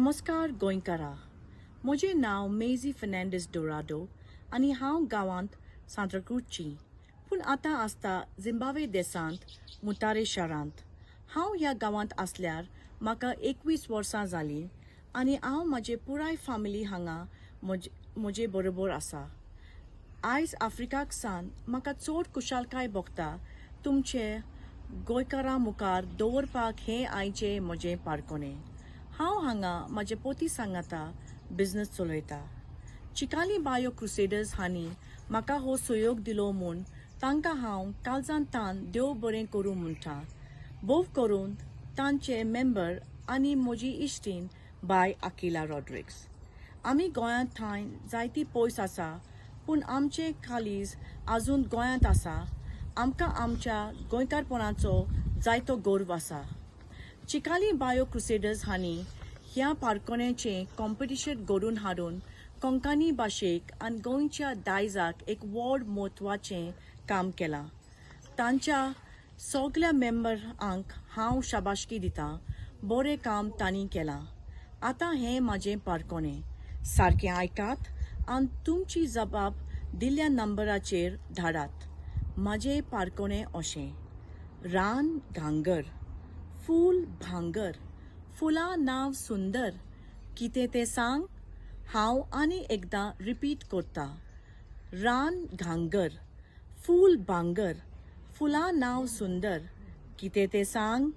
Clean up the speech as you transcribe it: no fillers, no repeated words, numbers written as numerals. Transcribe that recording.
नमस्कार गोंयकारा. म्हजें नांव मेजी फर्नांडीस डोराडो आनी हांव गांवांत सांताक्रूजची, पूण आतां आसता झिम्बावे देशांत मुतारे शारांत. हांव ह्या गांवांत आसल्यार म्हाका 21 वर्सां जालीं आनी हांव म्हाजे पुराय फामिली हांगा म्हजे बरोबर आसा. आयज आफ्रिकाक सावन म्हाका चड खुशालकाय भोगता तुमचे गोंयकारां मुखार दवरपाक हें आयचें म्हजें पारकोणें. हांव हांगा म्हाजे पोती सांगाता बिजनस चलयता. चिकाली बायो क्रुसेडर्स हांणी म्हाका हो सहयोग दिलो म्हूण तांकां हांव काळजान तान देव बरें करूं म्हणटा, भोव करून तांचे मेंबर आनी म्हजी इश्टीण बाय अकिला रॉड्रिक्स. आमी गोंयांत थंय जायती पयस आसा, पूण आमचें काळीज आजून गोंयांत आसा. आमकां आमच्या गोंयकारपणाचो जायतो गर्व आसा. चिकाली बायो क्रुसेडर्स हांणी ह्या पारकोण्याचें कॉम्पिटिशन घडोवन हाडून कोंकणी भाशेक आनी गोंयच्या दायजाक एक व्हड म्हत्वाचें काम केलां. तांच्या सगल्या मेंबरांक हांव शाबासकी दितां. बरें काम तांणी केलां. आतां हें म्हाजें पारकोणें सारकें आयकात आनी तुमची जबाब दिल्ल्या नंबराचेर धाडात. म्हाजें पारकोणें अशें: रान घांगर, फूल भांगर, फुलां नांव सुंदर, कितें तें सांग. हांव आनी एकदां रिपीट करता: रान घांगर, फूल भांगर, फुलां नांव सुंदर, कितें तें सांग.